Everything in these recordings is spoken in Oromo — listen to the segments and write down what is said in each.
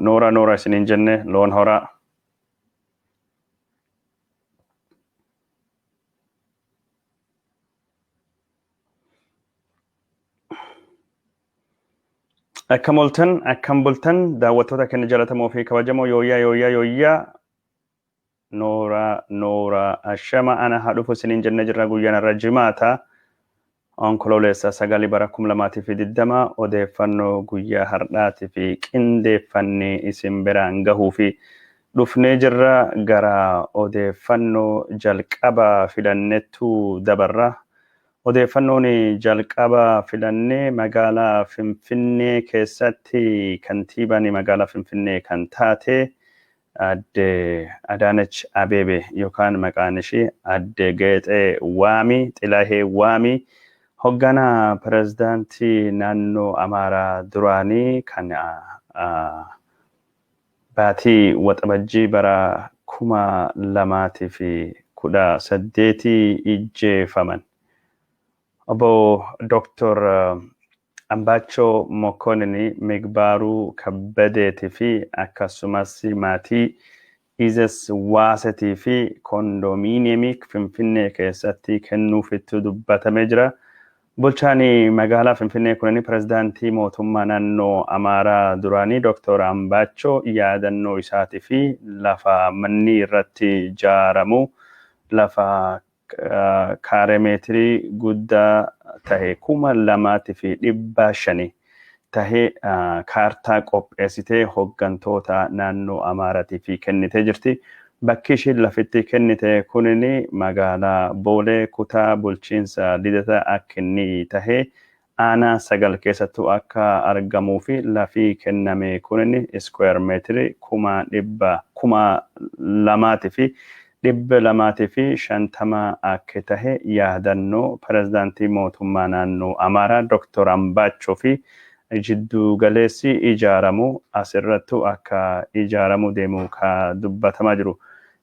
Noora noora isiniin jenne, loon horaa. Akkam ooltan, akkam bultan, daawwattoota keenya jaallatamoo fi kabajamoo, yooyyaa yooyyaa yooyyaa, noora noora, ashama, ana haa dhufu isiniin jenne jirra. Guyyaan irra Jimaata, Onkololeessa 9 bara 2020, odeeffannoo guyyaa har'aatii fi qindeeffannee isin biraan gahuu fi dhufnee jirra. Gara odeeffannoo jalqaba filannettu dabarra. Odeeffannoon jalqaba filannee, magaalaa Finfinnee keessatti kantiibaan magaalaa Finfinnee kan taate Adde Adaanech Abeebee, yookaan maqaan ishii Adde Geexee Waamii Xilahee Waamii, hoogganaa pirezidaantii naannoo Amaaraa duraanii kan baatii Waxabajjii bara 2018 ijjeefaman, Obbo Dooktor Ambaachoo Mokonninii Migbaaruu Kabbadeetii fi akkasumas maatii Izes Waasetii fi kondominiyeemii Finfinnee keessatti kennuufitti dubbatamee jira. Bulchaan magaalaa Finfinnee kunin pirezidaantii mootummaa naannoo Amaaraa duraanii Dooktor Ambaachoo yaadannoo isaatii fi lafa manni irratti ijaaramu, lafa kaaree meetirii guddaa tahe 2,500 tahee, kaartaa qopheessitee hooggantoota naannoo Amaaraatii fi kennitee jirti. Bakki ishiin lafitti kennite kunin magaalaa Boolee kutaa bulchiinsa Lidata akka inni tahee aanaa 9 keessattuu akka argamuu fi lafii kenname kunin iskweer meetirii 2,250 akka tahe, yaadannoo pirezidaantii mootummaa naannoo Amaaraa Dooktor Ambaachoo fi jidduu galeessi ijaaramu asirrattu akka ijaaramu deemu ka dubbatamaa jiru.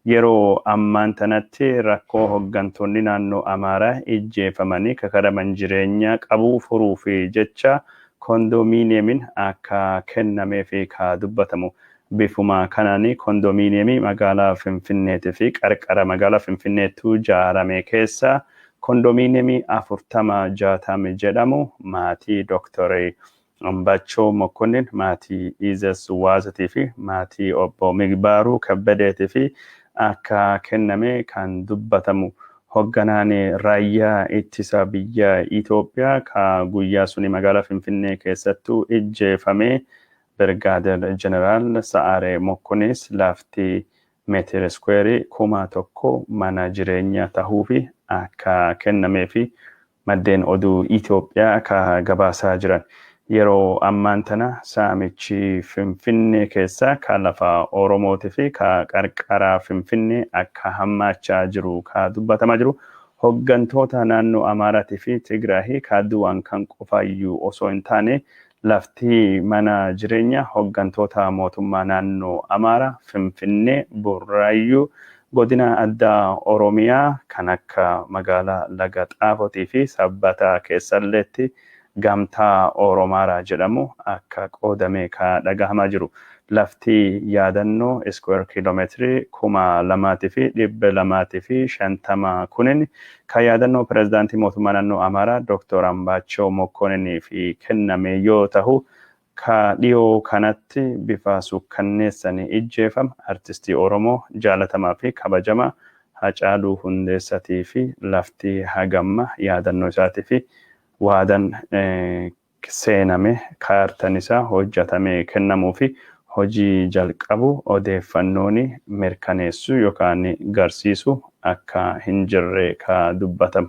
Yeroo ammaan tanatti rakkoo hooggantoonni naannoo Amaaraa ijjeefamanii kakadaman jireenya qabuu furuu fi jecha kondominiyeemiin akka kennamee fi ka dubbatamu. Bifuma kanaan kondominiyeemii magaalaa Finfinneetii fi qarqara magaalaa Finfinneettu ijaarame keessa kondominiyeemii 40 60 jedhamu maatii Dooktorii Ambachoo Mokonnin, maatii Izes Waazatii fi maatii obbo Migbaaruu Kabbadeetii fi akka kenname kan dubbatamu. Hoogganaan raayyaa ittisa biyya Itoophiyaa ka guyyaa suni magaalaa Finfinnee keessattuu ijjeefame Birgaader Jeneraal Sa'aaree Mokonnis lafti meetir iskweerii 1,000 mana jireenya tahuu fi akka kennamee fi maddeen oduu Itoophiyaa ka gabaasaa jiran. Yeroo ammaan tana saamichi Finfinnee keessa ka lafa Oromootii fi ka qarqara Finfinnee akka hammaachaa jiru ka dubbatamaa jiru. Hooggantoota naannoo Amaaraatii fi Tigraahii ka du'an kan qofaayyuu osoo hin taane, lafti mana jireenya hooggantoota mootummaa naannoo Amaaraa Finfinnee, Burraayyuu, godina addaa Oromiyaa kan akka magaalaa Laga Xaafootii fi Sabbataa keessalleetti Gamtaa Oromaaraa jedhamu akka qoodame ka dhagahamaa jiru. Lafti yaadannoo iskweer kiiloomeetirii 2,250 kunin ka yaadannoo pirezidaantii mootummaa naannoo Amaaraa Dooktor Ambaachoo Mokonninii fi kenname yoo tahu, ka dhiyoo kanatti bifa sukkanneessanii ijjeefama artistii Oromoo jaalatamaa fi kabajamaa Hacaaluu Hundeessatii fi lafti hagamma yaadannoo isaatii fi waadan seename kaartan isaa hojjetamee kennamuu fi hojii jalqabu odeeffannoon mirkaneessu yookaan garsiisu akka hin jirre ka dubbatamu.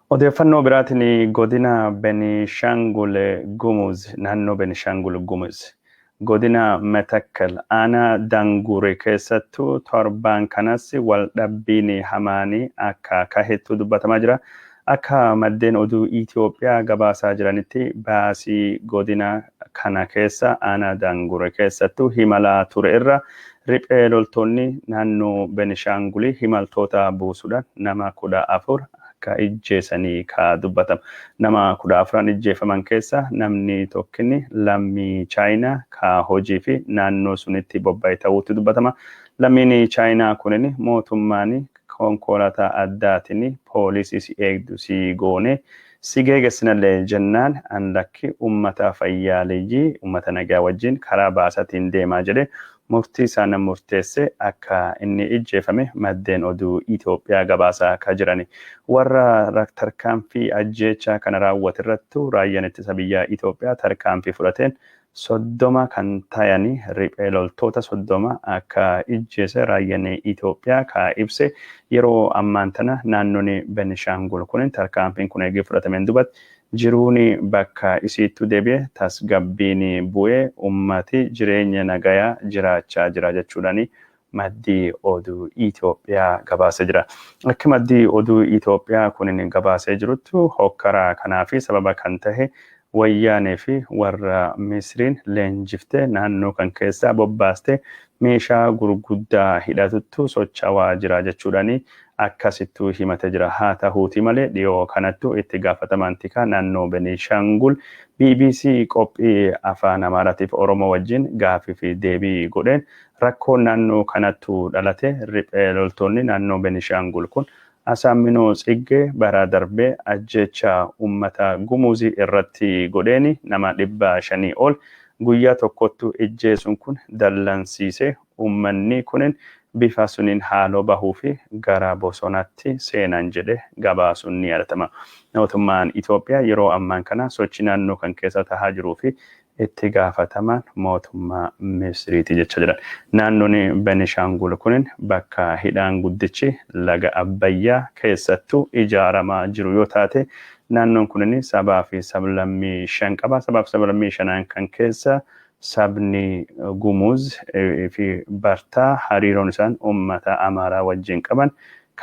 Odeeffannoo biraatiin, godina Benishangul Gumuz, naannoo Benishangul Gumuz, godina Metakkal, aanaa Dangure keessattuu torbaan kanas waldhabbiin hamaanii akka kahettu dubbatamaa jira. Akka maddeen oduu Itoophiyaa gabaasaa jiranitti, baasii godina kana keessa aanaa Dangure keessattuu himalaa ture irra riphee loltoonni naannoo Benishaangulii himaltoota buusuudhaan nama 14 akka ijjeesanii ka dubbatama. Nama 14 ijjeefaman keessa namni tokkinni lammii Chaayinaa ka hojii fi naannoo sunitti bobba'e ta'uutti dubbatama. Lammiin Chaayinaa kunin mootummaan konkolaataa addaatiin poolisii si eegdu si goone si geeggessinallee jennaan an lakki ummata fayyaaleeyyii ummata nagaa wajjin karaa baasatiin deemaa jedhe murtii isaan murteesse akka inni ijjeefame maddeen oduu Itoophiyaa gabaasaa akka jirani. Warra tarkaanfii ajjeechaa kana raawwate irrattu raayyaan ittisa biyyaa Itoophiyaa tarkaanfii fudhateen 30 kan tayani riphee loltoota 30 akka ijjeese raayyaan Itoophiyaa ka ibse. Yeroo ammaan tana naannoon Benishaangul kun tarkaanfiin kun eegee fudhatameen dubatti jiruun bakka isiittu deebi'e tasgabbiin bu'ee ummati jireenya nagayaa jiraachaa jira jechuudhaani maddii oduu Itoophiyaa gabaasee jira. Akka maddii oduu Itoophiyaa kun gabaasee jiruttu hokkara kanaa fi sababa kan tahe wayyaanee fi warra Misriin leenjiftee naannoo kan keessaa bobbaaste meeshaa gurguddaa hidhatuttu socho'aa jira jechuudhaani akkasittuu himatee jira. Haa ta'uuti malee dhiyoo kanattu itti gaafatamaan tikaa naannoo Benishaangul BBC qophii afaan Amaaraatiif Oromoo wajjin gaafii fi deebii godheen rakkoon naannoo kanattu dhalate riphee loltoonni naannoo Benishaangul kun Asaaminoo Tsiggee bara darbee ajjeechaa uummata Gumuzii irratti godheeni nama 500 ol guyyaa tokkottu ijjeesuun kun dallansiise uummanni kunin bifa suniin haaloo bahuu fi gara bosonaatti seenan jedhe gabaasuun ni yaadatama. Mootummaan Itoophiyaa yeroo ammaan kana sochii naannoo kan keessa tahaa jiruu fi itti gaafatamaan mootummaa Misriiti jecha jiran. Naannoon Benishaangul kunin bakka hidhaan guddichi laga Abbayyaa keessattuu ijaaramaa jiru yoo taate naannoon kunin sabaa fi sablammii 5 qaba. Sabaa fi sablammii 5 kan keessa sabni Gumuz fi Bartaa hariiroon isaan uummata Amaaraa wajjin qaban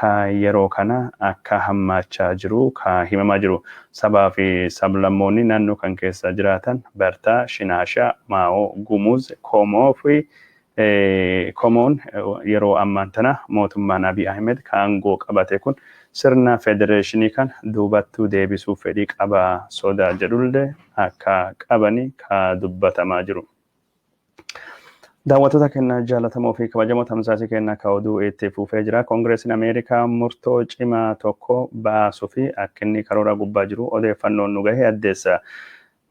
ka yeroo kana akka hammaachaa jiru ka himamaa jiru. Sabaa fi sablammoonni naannoo kan keessa jiraatan Bartaa, Shinaashaa, Maa'oo, Gumuz, Komoo fi Komoon yeroo ammaan tana mootummaan Abiy Ahmed ka aangoo qabate kun sirna federeeshinii kan duubattuu deebisuuf fedhii qaba sodaa jedhullee akka qabani ka dubbatamaa jiru. Daawwattoota keenya jaallatamoo fi kabajamoo, tamsaasii keenya ka oduu itti fufee jira. Koongireesiin Ameerikaa murtoo cimaa tokko baasuu fi akka inni karoora gubbaa jiru odeeffannoon nu gahe addeessa.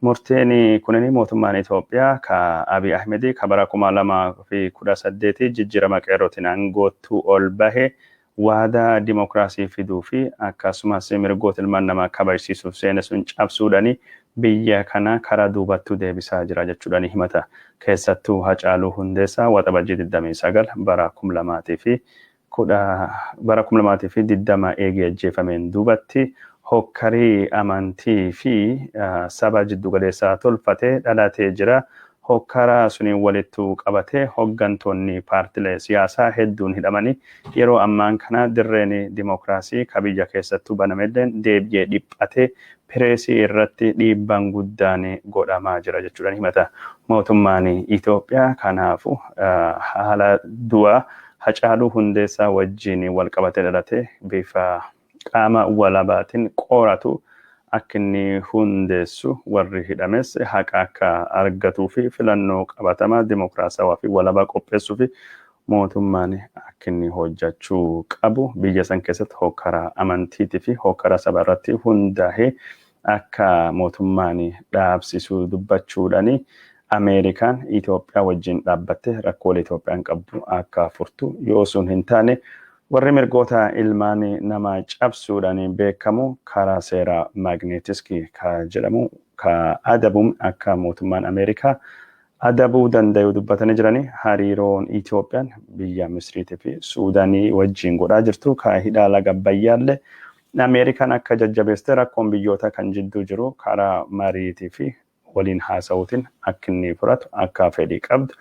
Murteen kunin mootummaan Itoophiyaa ka Abiy Ahmed ka bara 2018 jijjiirama qeerrootiin aangoottuu ol bahe waadaa dimokiraasii fiduu fi akkasumas mirgoota ilmaan namaa kabajsiisuuf seene sun cabsuudhaani biyya kana karaa duubattuu deebisaa jira jechuudhaan himata. Keessattuu Hacaaluu Hundeessaa Waxabajjii 29 bara 2020 eegee ajjeefameen duubatti hokkarii amantii fi saba jiddugaleessaa tolfatee dhalatee jira. Hokkara suniin walittu qabatee hoggantoonni paartilee siyaasaa hedduun hidhamanii yeroo ammaan kana dirreen dimokiraasii ka biyya keessattuu banamelleen deebi'ee dhiphatee pireesii irratti dhiibbaan guddaan godhamaa jira jechuudhaan himata. Mootummaan Itoophiyaa kanaafu haala du'a Hacaaluu Hundeessaa wajjin wal qabatee dhalate bifa qaama walabaatiin qoratu akka inni hundeessu, warri hidhames haqa akka argatuu fi filannoo qabatamaa dimokiraasawaa fi walabaa qopheessuu fi mootummaan akka inni hojjechuu qabu, biyya san keessatti hokkara amantiitii fi hokkara saba irratti hundaa'ee akka mootummaan dhaabsisuu dubbachuudhaani Ameerikaan Itoophiyaa wajjin dhaabbattee rakkoolee Itoophiyaan qabdu akka furtu, yoo sun hin taane warri mirgoota ilmaan namaa cabsuudhaan beekamu karaa seeraa Magnitsky ka jedhamu ka adabuun akka mootummaan Ameerikaa adabuu danda'u dubbatanii jiranii. Hariiroon Itoophiyaan biyya Misriitii fi Suudaanii wajjin godhaa jirtu ka hidhaa laga Abbayyaallee Ameerikaan akka jajjabeessite, rakkoon biyyoota kan jidduu jiru karaa mariitii fi waliin haasa'uutiin akka inni furatu akka fedhii qabdu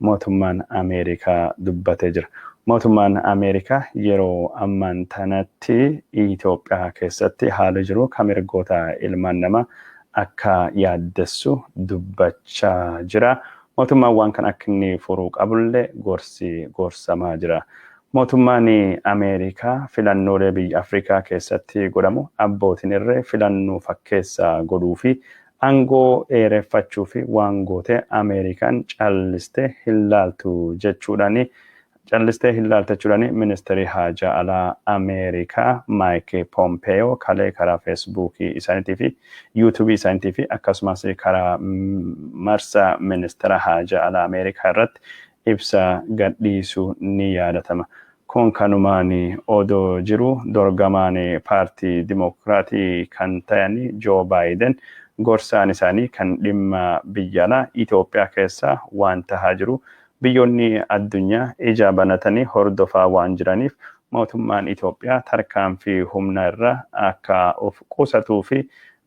mootummaan Ameerikaa dubbatee jira. Mootummaan Ameerikaa yeroo ammaan tanatti Itoophiyaa keessatti haala jiru kan mirgoota ilmaan namaa akka yaaddessu dubbachaa jira. Mootummaan waan kana akka inni furuu qabullee gorsi gorsamaa jira. Mootummaan Ameerikaa filannoolee biyya Afrikaa keessatti godhamu abbootiin irree filannoo fakkeessaa godhuu fi aangoo dheereffachuu fi waan goote Ameerikaan callistee hin laaltu jechuudhaan callistee hin laaltu jechuudhaan ministeerri haajaa alaa Ameerikaa Maayik Pompeyoo kalee karaa Feesbuukii isaaniitii fi Yuutuubii isaaniitii fi akkasumas karaa marsaa ministeera haajaa alaa Ameerikaa irratti ibsa gadhiisuu ni yaadatama. Kun kanumaan odoo jiru, dorgamaan paartii Dimokiraatii kan ta'an Joo Baayiden gorsaan isaanii kan dhimma biyya alaa Itoophiyaa keessa waan tahaa jiru biyyoonni addunyaa ija banatanii hordofaa waan jiraniif, mootummaan Itoophiyaa tarkaanfii humna irra akka of qusatuu fi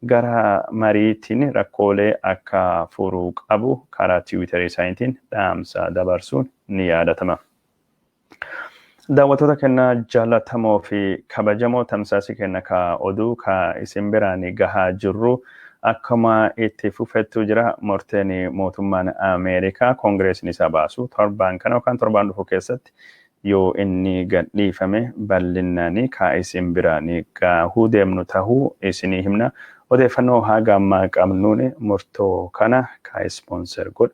gara mariitiin rakkoolee akka furuu qabu karaa Tiwiitarii isaaniitiin dhaamsa dabarsuun ni yaadatama. Daawwattoota keenya jaallatamoo fi kabajamoo, tamsaasii keenya ka oduu ka isin biraan gahaa jirru akkuma itti fufettu jira. Murteen mootummaan Ameerikaa koongireesiin isaa baasu torbaan kana yookaan torbaan dhufu keessatti yoo inni gadhiifame bal'inaan ka isin biraan gahuu deemnu tahuu isinii himna. Odeeffannoo haga ammaa qabnuun murtoo kana ka sponsor godhe,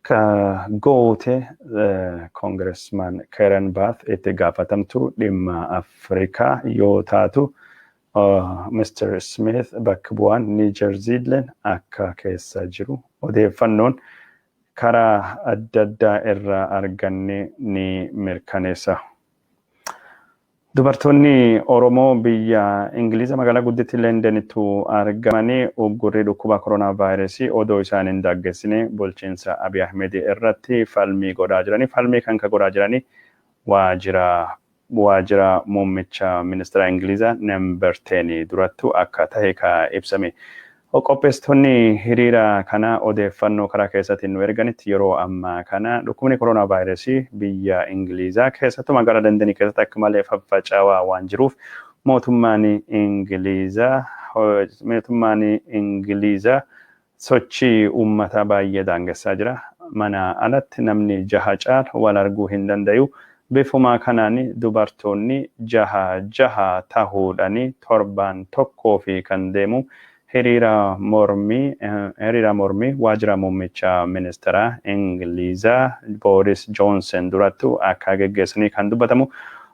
ka goote, Congressman Karen Bass itti gaafatamtu dhimma Afrikaa yoo taatu, Mr. Smith bakka bu'aan New Jersey akka keessa jiru odeeffannoon karaa adda addaa irraa arganne ni mirkaneessa. Dubartoonni Oromoo biyya Ingiliza magaalaa guddittii Leendenitti argamanii uggurri dhukkuba koronaa vaayirasii odoo isaan hin daangessine bulchiinsa Abiy Ahmed irratti falmii godhaa jiranii. Falmii kan ka godhaa jiranii waajjira muummicha ministeera Ingilizaa number 10 durattu akka tahe ka ibsame. Qopheessitoonni hiriira kana odeeffannoo karaa keessatti nu erganitti, yeroo ammaa kana dhukkubni koronaa vaayirasii biyya Ingilizaa keessattuu magaalaa Londonii keessatti akka malee faffaca'aa waan jiruuf, mootummaan Ingilizaa sochii uummataa baay'ee daangessaa jira. Mana alatti namni jaha caalu wal arguu hin danda'u. Bifuma kanaan dubartoonni jaha jaha tahuudhaan torbaan tokkoo fi kan deemu hiriira mormii waajjira muummicha ministeera Ingilizaa Boris Johnson durattu akka geggeessanii kan dubbatamu.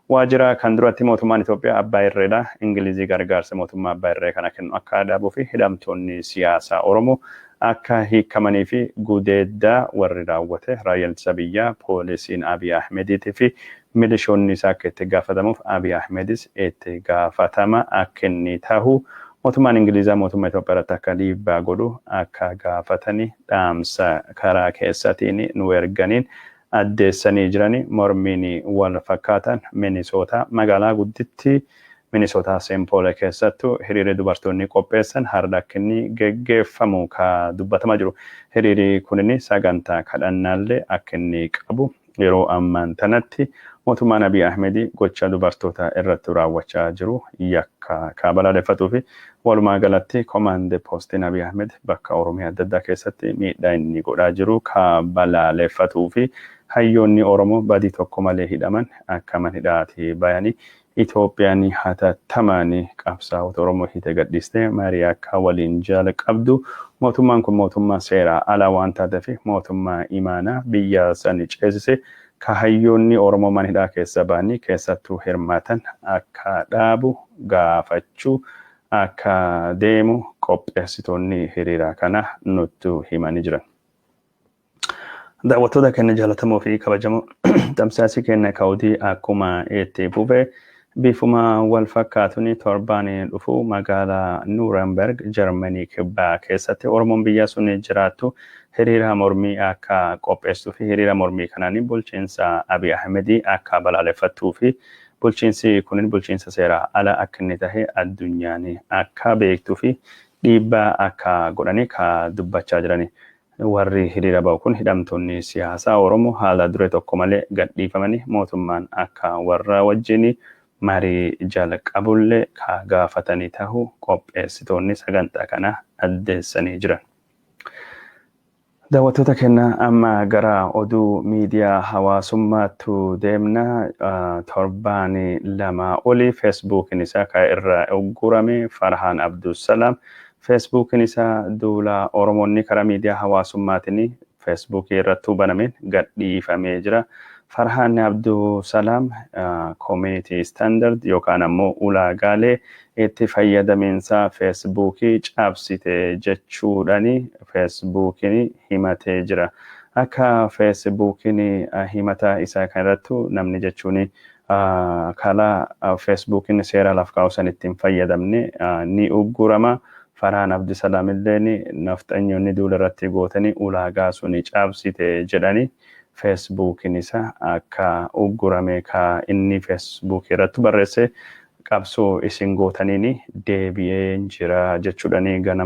Waajjira kan duratti mootummaan Itoophiyaa abbaa irreedha. Ingilizii gargaarsa mootummaa abbaa irree kana kennu akka dhaabuu fi hidhamtoonni siyaasaa Oromoo akka hiikamanii fi gudeeddaa warri raawwate raayyaan ittisa biyyaa, poolisiin Abiy Ahmediitii fi milishoonni isaa akka itti gaafatamuuf, Abiy Ahmedis itti gaafatama akka inni tahu, mootummaan Ingilizaa mootummaa Itoophiyaa irratti akka dhiibbaa godhu akka gaafatanii dhaamsa karaa keessatiin nu erganiin addeessanii jirani. Mormiin wal fakkaatan Minisootaa, magaalaa gudditti Minisootaa Seempoole keessattuu hiriirri dubartoonni qopheessan har'a akka inni geggeeffamu ka dubbatamaa jiru. Hiriirri kunin sagantaa kadhannaallee akka inni qabu, yeroo ammaan tanatti mootummaan Abiy Ahmed gocha dubartoota irratti raawwachaa jiru yakka ka balaaleffatuu fi walumaa galatti command postiin Abiy Ahmed bakka Oromiyaa adda addaa keessatti miidhaa inni godhaa jiru ka balaaleffatuu fi hayyoonni Oromoo badii tokko malee hidhaman akka mana hidhaatii bayanii, Itoophiyaan hatattamaan qabsaa'ota Oromoo hiite gadhiistee marii akka waliin jalqabdu, mootummaan kun mootummaa seeraa alaa waan taateef, mootummaa imaanaa biyya sani ceesise ka hayyoonni Oromoo mana hidhaa keessa ba'anii keessattuu hirmaatan akka dhaabu gaafachuu akka deemu qopheessitoonni hiriira kana nutti himanii jiran. Daawwattoota keenya jaallatamoo fi kabajamoo, tamsaasii keenya kaawutii akkuma itti fufe. Bifuma wal fakkaatuun torbaan dhufu magaalaa Nuurenberg, Jarmanii kibbaa keessatti Oromoon biyya sun jiraattu hiriira mormii akka qopheesstuu fi hiriira mormii kanaan bulchiinsa Abiy Ahmedii akka balaaleffattuu fi bulchiinsi kunin bulchiinsa seeraa ala akka inni tahe addunyaan akka beektuu fi dhiibbaa akka godhanii ka dubbachaa jirani. Warri hiriira ba'u kun hidhamtoonni siyaasaa Oromoo haala dure tokko malee gadhiifamanii mootummaan akka warra wajjin marii jalqabullee ka gaafatanii ta'uu qopheessitoonni sagantaa kana addeessanii jiran. Daawwattoota keenya, amma gara oduu miidiyaa hawaasummaatti deemna. Torbaan 2 olii Feesbuukiin isaa kan irra uggurame Farhaan Abdulsalaam, Feesbuukiin isaa duula Oromoonni karaa miidiyaa hawaasummaatiin Feesbuukii irratti banameen gadhiifamee jira. Farhaan Abdulsalaam community standard yookaan ammoo ulaagaalee itti fayyadamiinsa Feesbuukii cabsite jechuudhaan Feesbuukiin himatee jira. Akka Feesbuukiin himata isaa kan irrattu namni jechuun karaa Feesbuukiin seera laf kaa'u san ittiin fayyadamne ni uggurama. Farhaan Abdusalaam illeen nafxanyoonni duula irratti gootanii ulaagaa suni cabsite jedhanii Feesbuukiin isa akka uggurame ka inni Feesbuukii irratti barreesse, qabsoo isin gootaniin deebi'ee jira jechuudhani ganama.